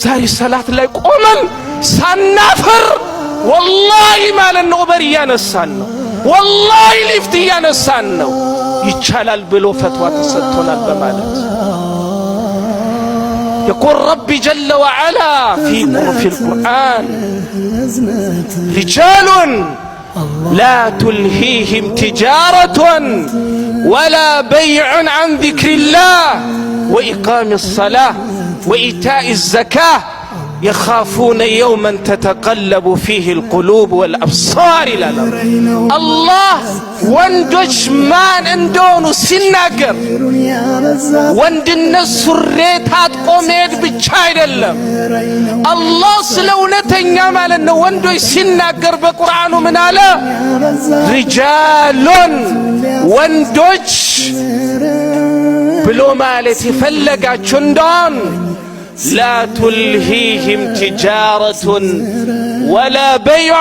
ዛሬ ሰላት ላይ ቆመን ሳናፍር ወላሂ ማለት ነው በር እያነሳን ነው። ወላሂ ሊፍት እያነሳን ነው። ይቻላል ብሎ ፈትዋ ተሰጥቶናል በማለት يقول ربي جل وعلا في القرآن رجال لا تلهيهم تجارة ولا بيع عن ذكر الله وإقام الصلاة وإيتاء الزكاة يخافون يوما تتقلب فيه القلوب والأبصار ይላል። አላህ ወንዶች ማን እንደሆኑ ሲናገር ወንድነት ሱሬ ታጥቆ መሄድ ብቻ አይደለም። አላህ ስለ እውነተኛ ማለት ነው ወንዶች ሲናገር በቁርአኑ ምን አለ? رجال ወንዶች ብሎ ማለት የፈለጋችሁ እንደሆን لا تلهيهم تجارة ولا بيع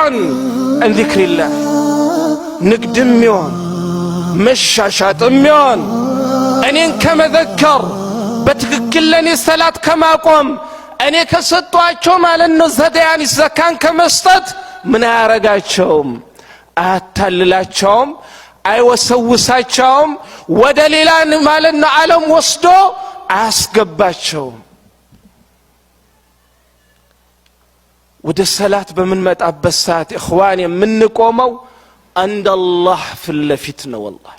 عن ذكر الله። ንግድም ይሆን መሻሻጥም ይሆን እኔን ከመዘከር፣ በትክክል ለእኔ ሰላት ከማቆም፣ እኔ ከሰጧቸው ማለት ነው ዘደያን ዘካን ከመስጠት ምን አያረጋቸውም? አያታልላቸውም፣ አይወሰውሳቸውም፣ ወደ ሌላ ማለት ነው ዓለም ወስዶ አያስገባቸውም። ወደ ሰላት በምንመጣበት ሰዓት إخوان የምንቆመው አንድ አላህ ፊት ለፊት ነው። ወላሂ።